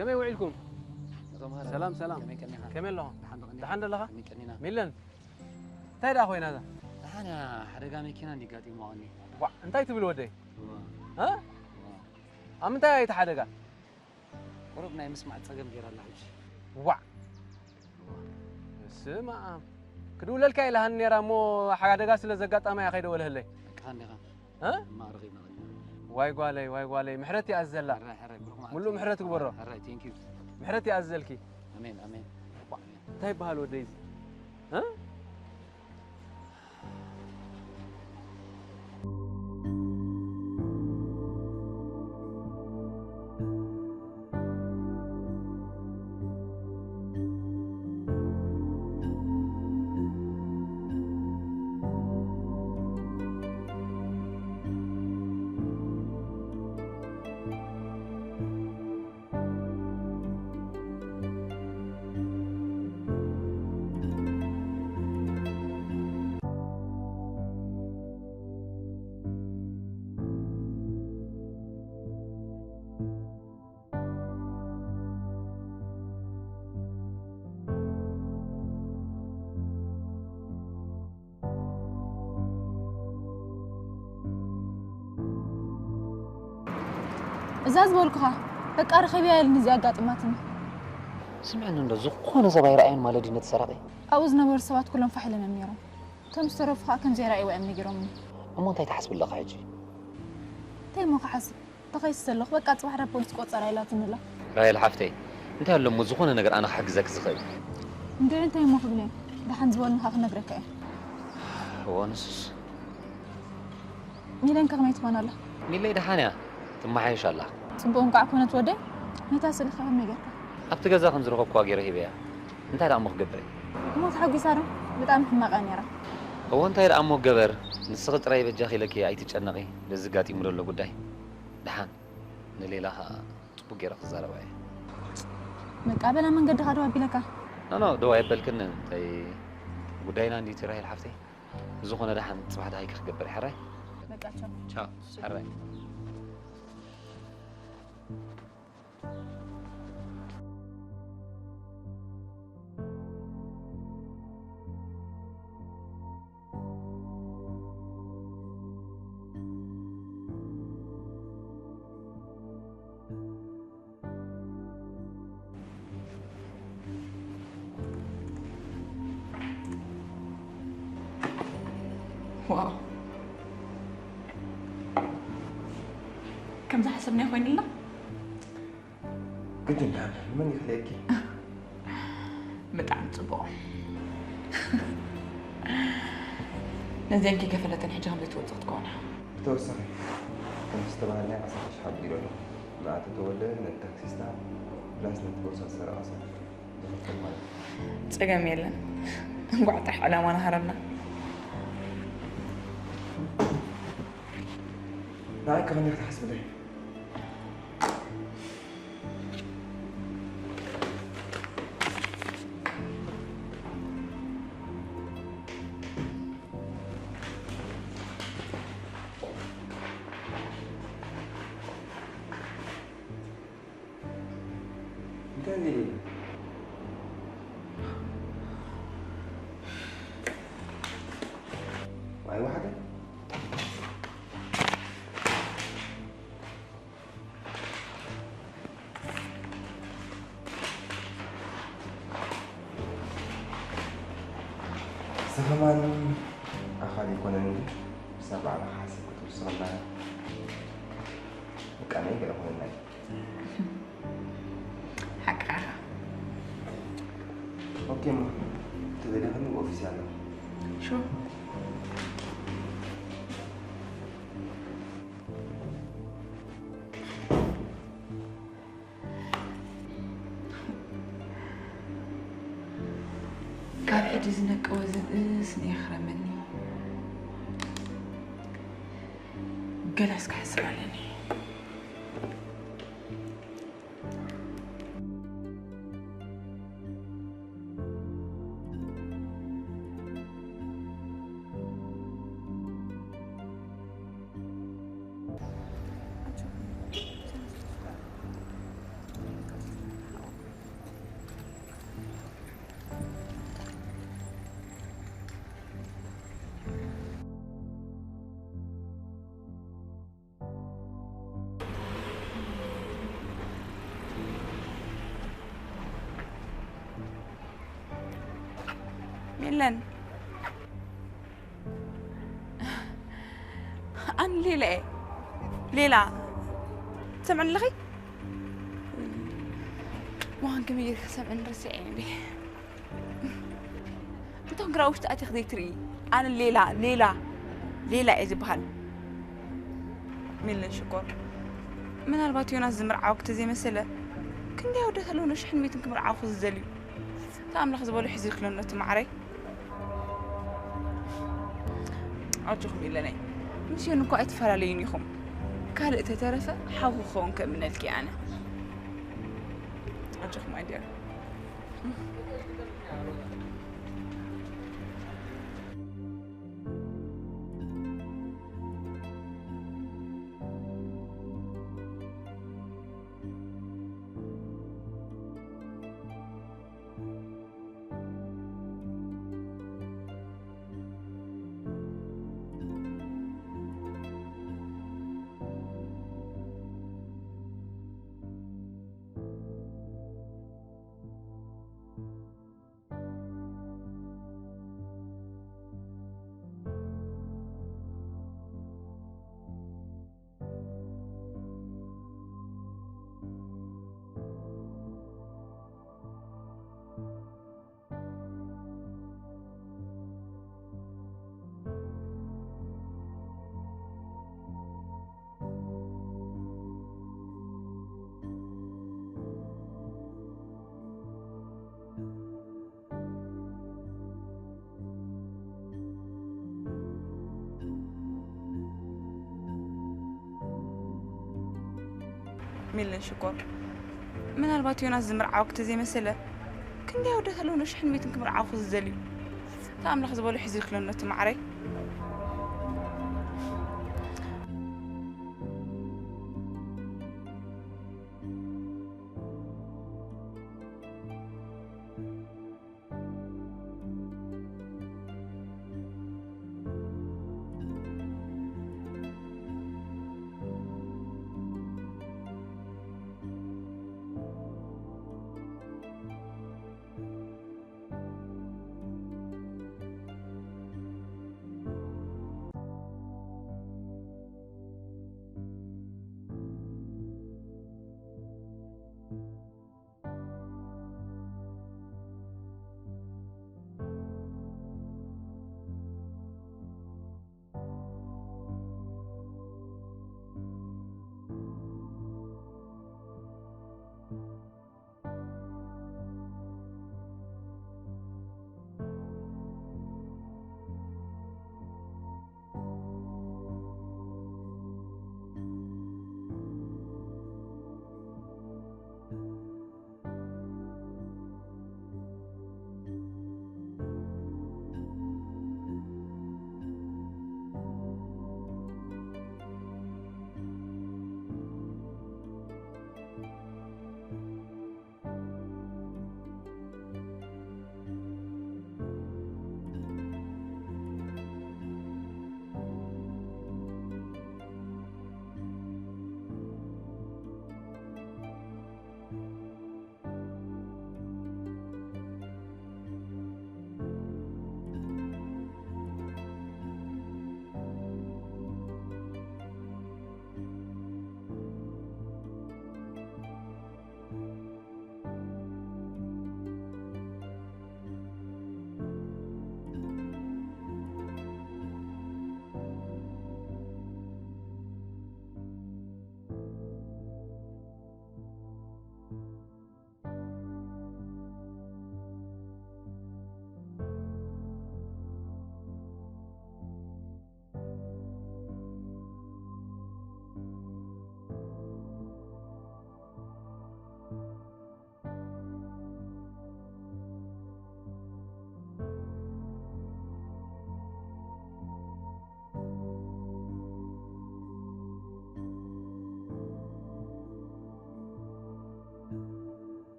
ከመይ ውዒልኩም? ሰላም ሰላም። ከመይ ኣለኻ? ደሓን ደለኻ? ሚለን፣ እንታይ ደኣ ኮይና እዛ? ደሓን እያ። ሓደጋ መኪና እንዲጋጢምዋ ቀኒ። ዋዕ፣ እንታይ ትብል ወደይ? ኣብ ምንታይ ኣይተሓደጋ? ቁሩብ ናይ ምስማዕ ጸገም ገይራ ኣላ ሕጂ። ዋዕ፣ ስማ፣ ክድውለልካ ኢላሃኒ ነይራ እሞ ሓደጋ ስለ ዘጋጠማ እያ ከይደወለህለይ። እ? ማዕረ ኸይድና ኸይድና። ዋይ ጓለይ፣ ዋይ ጓለይ፣ ምሕረት ይኣዝዘላ። ሕራይ፣ ሕራይ፣ ብሩኽ መዓልቲ። ሙሉእ ምሕረት ግበሮ። ሕራይ፣ thank you። ምሕረት ይኣዝዘልኪ። ኣሜን፣ ኣሜን። ዋ፣ እንታይ ይበሃል ወደይ እዚ? እ? እዛ ዝበልኩኻ በቃ ርኸብያ ኢሉኒ እዚኣ ኣጋጢማትኒ። ስምዕኒ እንዶ፣ ዝኾነ ሰብ ኣይረኣየን ማለት ድዩ ነቲ ሰራቒ? ኣብኡ ዝነበሩ ሰባት ኩሎም ፋሕ ኢሎም እዮም ነይሮም። እቶም ዝተረፉ ኸዓ ከም ዘይረኣይዋ እዮም ነጊሮምኒ። እሞ እንታይ ትሓስቢ ኣለኻ ሕጂ? እንታይ እሞ ክሓስብ? ተኸይሲ ዘለኹ፣ በቃ ጽባሕ ናብ ፖሊስ ቆጸራ ኢላትኒ ኣላ። ራሄል ሓፍተይ፣ እንታይ ኣሎ እሞ ዝኾነ ነገር ኣነ ክሕግዘኪ ዝኽእል? እንድዒ እንታይ እሞ ክብል እየ? ደሓን ዝበሉኒ ኸዓ ክነግረካ እየ። እወ፣ ንሱስ። ሚለን ከ ከመይ ትኾን ኣላ? ሚለይ ደሓን እያ፣ ትመሓየሽ ኣላ። ጽቡቕ እንቋዕ ኮነት ወደይ፣ ነታ ስእሊ ከ ከመይ ጌርካ? ኣብቲ ገዛ ከም ዝረኸብኩዋ ገይረ ሂበያ። እንታይ ደኣ እሞ ክገብር እየ? እሞ ተሓጒሳ ዶ? ብጣዕሚ ሕማቕ እያ ነይራ። እወ፣ እንታይ ደኣ እሞ ክገበር? ንስኺ ጥራይ በጃኺ ኢለኪ ኣይትጨነቒ፣ በዚ ኣጋጢሙ ዘሎ ጉዳይ። ደሓን ንሌላ ኸኣ ጽቡቕ ገይረ ክዛረባ እየ። በቃ በላ መንገድኻ ደው ኣቢለካ። ኖ፣ ኖ፣ ደው ኣየበልክን። እንታይ ጉዳይና እንድዩ እቲ ራሄል ሓፍተይ። ብዝኾነ ደሓን ጽባሕ ደሃይኪ ክገብር እየ። ሕራይ? በቃ ቻው። ቻው። ሕራይ። ዋው፣ ከም ዝሓሰብናዮ ኮይኑልና። ግድን ደኣ መን ይኽልኤኪ? ብጣዕሚ ጽቡቕ። ነዚአን ከይከፈለተን ሕጂ ከም ዘይትወጽእ ክትከውን እያ። ብተወሳኺ፣ ከምቲ ዝተባሃልናዮ ዓሰርተ ሽሕ ኣቢሉ ኣሎ። ንኣቶ ተወልደ፣ ነቲ ታክሲስታ፣ ፕላስ ነቲ ቦርሳ ዝሰረቐ ሰብ ዝኽፈል ማለት እዩ። ጸገም የለን። እንቋዕ ጥራሕ ዕላማና ሃረምና። ንዓይ ከ ከመይ ክትሓስብለይ? እንታይ ዘይብሉ? ዋይ ዋሕደ። እዚ ከማን ኣኻሊ ኣይኮነን እንጂ፣ ብሳብ ባዕልኻ ሓሲብ ክትውስኸልና። በቃ ናይ ገለ ኮነና እዩ። ሓቃኻ። ኦኬ፣ እሞ ተደሊኽኒ ብኦፊስ ኣለኹ። ሹር። ካብ ሕጂ ዝነቀወ ዝብእስ ንየኽረመኒ። ገለ እስከ ሕስብ ኣለኒ። እለን ኣን ሌላ እየ። ሌላ ትሰምዕኒ ኣለኺ? ምዃን ከመይ ጌርካ ሰምዕኒ ረሲዐ እንዴ? እንቶም ግራ ውሽጢ ኣትኽ ዘይትርኢ? ኣነ ሌላ ሌላ ሌላ እየ ዝበሃል። ሚልን ሽኮር፣ ምናልባት ዮናስ ዝምርዓወክ ተዘይመሰለ፣ ክንደይ ኣወዳት ኣለዉ ነሽሕን ሚትን ክምርዓወኹ ዝደልዩ? እቲ ኣምላኽ ዝበሎ ይሕዝልክለኖ እቲ ማዕረይ። ኣጆኹም ኢለናይ፣ ምስ ዮኒ እኮ ኣይትፈላለዩን ኢኹም። ካልእ ተተረፈ ሓው ክኸውን ከምነልኪ ኣነ። ኣጆኹም ኣዲያ። ሚልን ሽኮር፣ ምናልባት ዮናስ ዝምርዓወክ ተዘይመሰለ፣ ክንደይ ኣወዳት ኣለዉ ነሽሕን ሚትን ክምርዓወኹ ዝደልዩ? እቲ ኣምላኽ ዝበሎ ይሕዝልክለኖ እቲ ማዕረይ።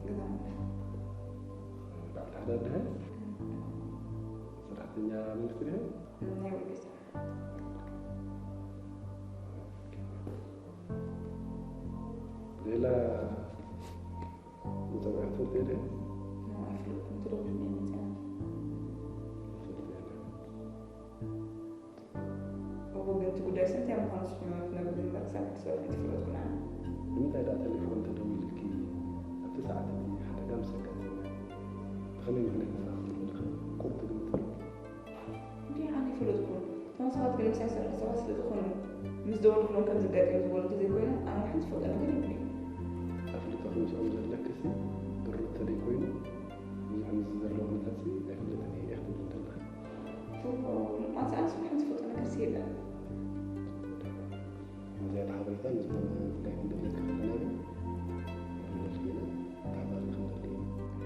ገዛ ምንባር። በዓልቲ ሓዳር ድኻ? ሰራሕተኛ መንግስቲ ድኻ? ናይ ውልቀ ስራሕ። ሌላ መጸውዒ ትፈልጥ እየ ድኻ? ኣይፍለጥኩን፣ ትደውልኒ እየ መጸውዒ። ትፈልጥ እየ ድኻ? እዎ፣ ግን እቲ ጉዳይ ስንታይ ምዃኑ ንስኹም ኢኹም ትነግሩኒ እምበር፣ ክሳብ ሕጂ ሰሪሐ ኣይተፈለጥኩን ኣነ። ንምንታይ ደኣ ቴሌፎን ተደዊልኪ ኣብቲ ሰዓት እቲ ሓደጋ ምስ ኣጋጠመ ብኸመይ ምኽንያት ንስኻ ክትብልኺ ቁሩብ ትግምቲ ዶ? እንዴ፣ ኣነ ኣይፈለጥኩን። እቶም ሰባት ግን ምሳይ ዝሰርሑ ሰባት ስለ ዝኾኑ፣ ምስ ደወልኩሎም ከም ዘጋጥም ዝበሉ እንተዘይኮይኑ፣ ኣነ ሓንቲ ዝፈልጦ ነገር የብለይን። ኣፍልጦ ከምዚኦም ዘለክሲ ብሩር ተዘይኮይኑ፣ ብዙሕ ምስዚ ዘሎ ኩነታትሲ ኣይፍለጥን እየ ኢኺ ትብሊ ዘለኺ። እዎ፣ ማለት ኣነስ ሓንቲ ዝፈልጦ ነገርሲ የለን። ንዝያዳ ሓበሬታ ንዝኾነ ጉዳይ ክንደልየካ ከለና ግን፣ ንደልየና ተሓባሪ ክንደሊ ኢና።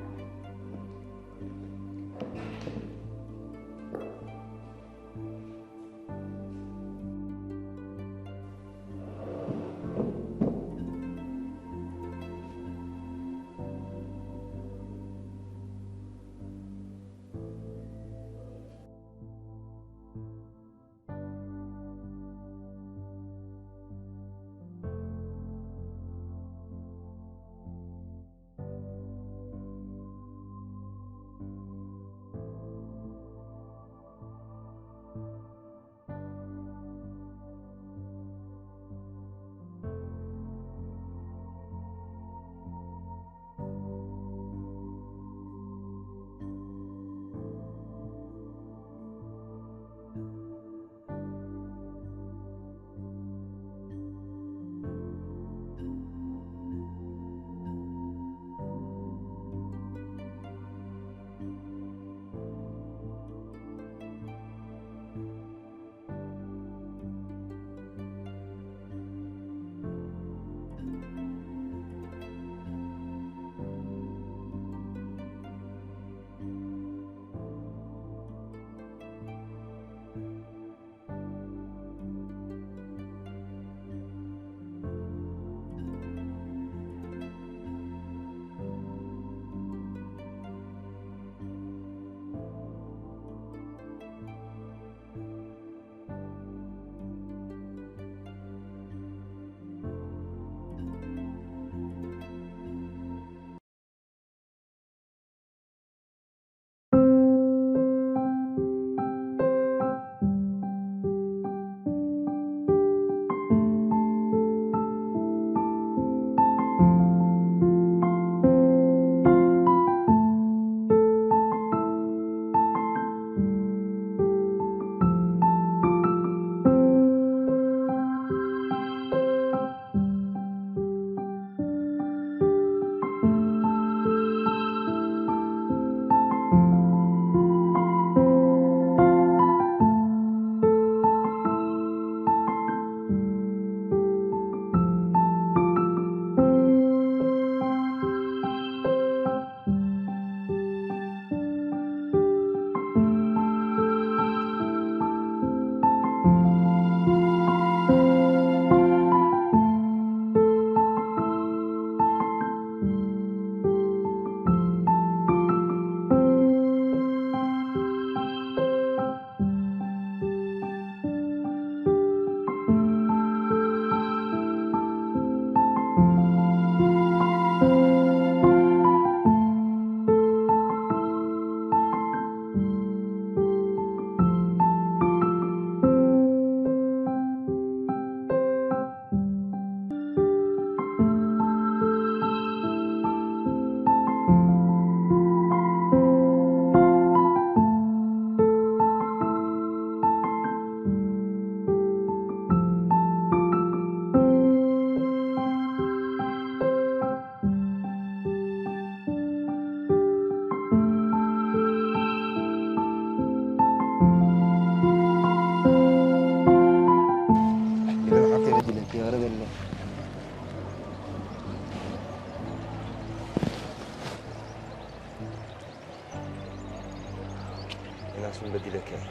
ዮናስ፣ ምን በዲለካ እየ?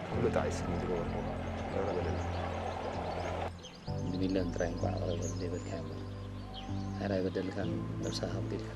ኩሉ ጣዒስኒ ዝገበርኩ ይቕረ በለኒ። ንሚለን ጥራይ እንኳዕ ይቕረ በል ዘይበልካዮ እምበር፣ እንታይ ደኣ ይበደልካ? ነብስኻ ከብዲልካ።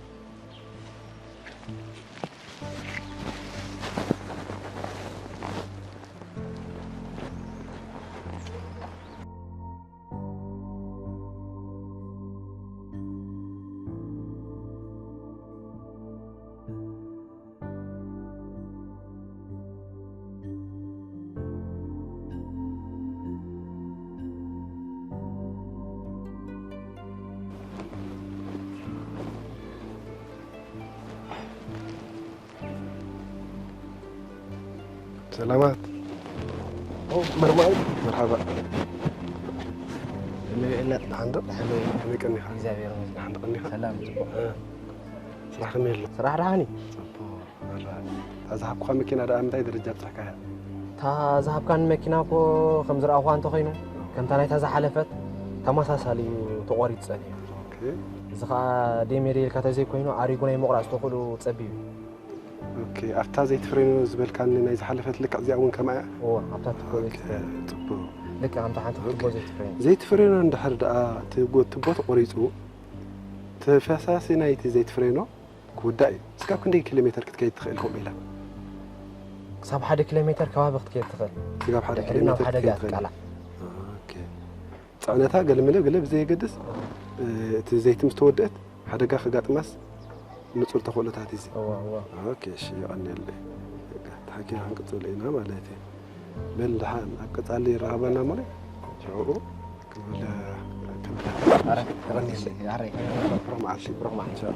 ሰላማት። ኦ፣ መርማዊ። መርሓባ። እነ፣ እነ፣ ደሓን ዶ? ደሓን ዶ? ከመይ ቀኒኻ? እግዚኣብሔር ይመስገን። ደሓን ዶ ቀኒኻ? ሰላም፣ ጽቡቕ። እ፣ ስራሕ ከመይ ኣሎ? ስራሕ ደሓን እዩ። ጽቡቕ። መርሓባ። እታ ዝሃብኩኻ መኪና ደኣ ምንታይ ደረጃ ኣብጻሕካያ? እታ ዝሃብካኒ መኪና እኮ ከም ዝረኣኹዋ እንተኾይኑ፣ ከምታ ናይታ ዝሓለፈት ተመሳሳሊ እዩ ተቖሪጹ ጸኒሑ። ኦኬ። እዚ ኸኣ ደይ ሜደይ ኢልካ ተዘይኮይኑ፣ ኣሪጉ ናይ ምቑራጽ ተኽእሎ ጸቢብ እዩ። ኦኬ፣ ኣብታ ዘይትፍሬኖ ዝበልካኒ ናይ ዝሓለፈት ልክዕ እዚኣ እውን ከምኣ እያ? እወ፣ ኣብታ ትቦ ኦኬ፣ ዘይትፍሬኖ። ጽቡቕ። ልክዕ ከምታ ሓንቲ ትቦ ኦኬ። ዘይትፍሬኖ። ዘይትፍሬኖ እንድሕር ደኣ እቲ ጎ-፣ ትቦ ተቖሪጹ፣ እቲ ፈሳሲ ናይቲ ዘይትፍሬኖ ክውዳእ እዩ። እስካብ ክንደይ ኪሎ ሜተር ክትከይድ ትኽእል ከምኡ ኢላ? ክሳብ ሓደ ኪሎ ሜተር ከባቢ ክትከይድ ትኽእል። ስጋብ ሓደ ድሕሪ ኪሎ ናብ ሜተር ሓደጋ ክትከይድ ትኽእል። ትቃላዕ። ኦኬ። ጽዕነታ ገለመለ ገለ ብዘየገድስ፣ እ፣ እቲ ዘይቲ ምስ ተወደአት ሓደጋ ከጋጥማስ ንጹር ተኽእሎታት እዩ እዚ። እወ፣ እወ። ኦኬ፣ እሺ፣ የቐንየለይ። በቃ፣ ተሓኪና ክንቅጽል ኢና ማለት እዩ። በል፣ ደሓን፣ ኣብ ቀጻሊ ይራኸበና እሞ፣ ሽዑ ክብል፣ ክብል። ኣረ፣ የቐንየለይ። ኣረ። ብሩኽ መዓልቲ። ብሩኽ መዓልቲ። ቻው።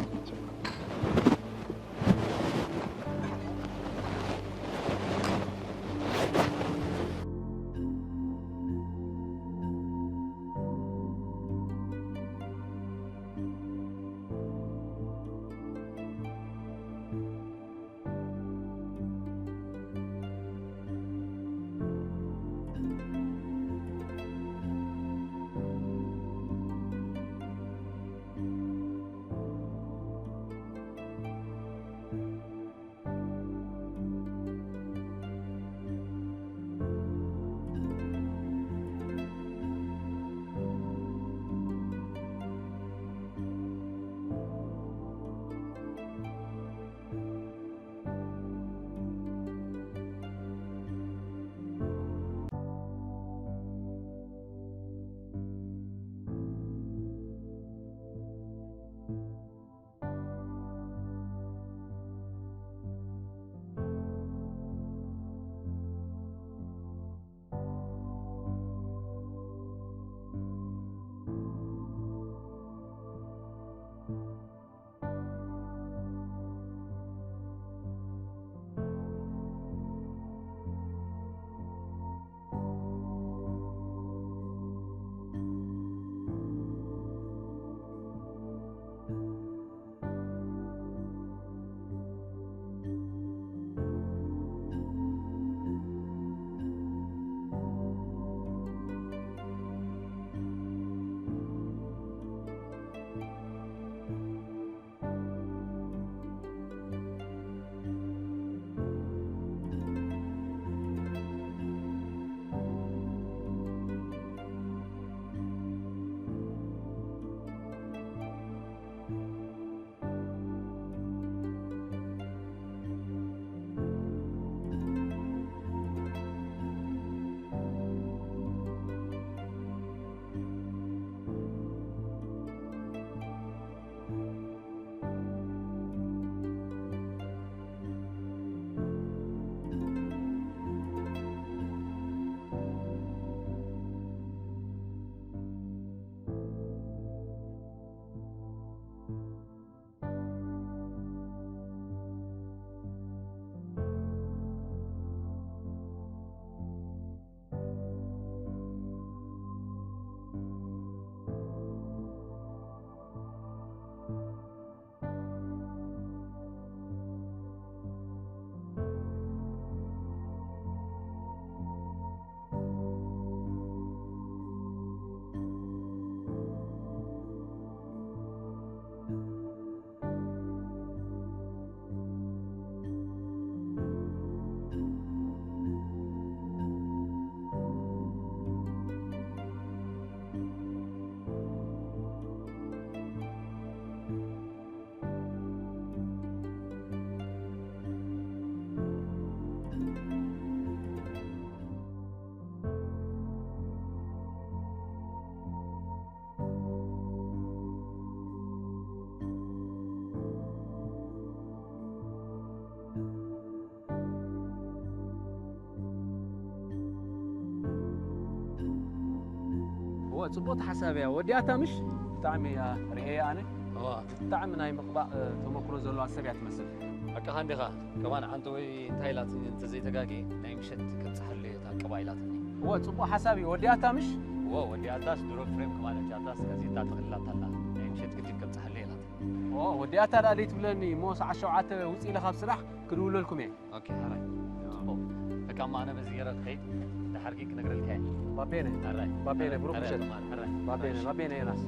እወ፣ ጽቡቕቲ ሓሳብ እያ። ወዲኣታ ምሽ? ብጣዕሚ እያ ርእየያ ኣነ። እዋ ብጣዕሚ ናይ ምቕባእ ተመክሮ ዘለዋ ሰብ እያ ትመስል። ሓቅኻ እንዲኻ። ከማን ሓንቲ ወይ እንታይ ኢላትኒ እንተዘይተጋጊ ናይ ምሸት ከብፅሓሉ እየ እታ ቅባ ኢላትኒ። እወ፣ ጽቡቕ ሓሳብ እዩ። ወዲኣታ ምሽ? እዎ ወዲኣታስ ድሮ ፍሬም ከማን ወዲኣታስ ከዚታ ጠቕልላታ ኣላ። ናይ ምሸት ግድን ከብፅሓሉ እየ ኢላትኒ። እወ፣ ወዲኣታ ደኣ ዘይትብለኒ እሞ ሰዓት ሸውዓተ ውፅእ ኢለ ካብ ስራሕ ክድውለልኩም እየ። ኦኬ፣ ሕራይ። ጽቡቕ። በቃ እሞ ኣነ በዚ ገይረ ክኸይድ፣ ድሓር ግን ክነግረልካ እየ። ባቤነ ሕራይ። ባቤነ፣ ብሩኽ ሕራይ ምሸት። ከማን፣ ሕራይ። ባቤነ ባቤነ ዮናስ።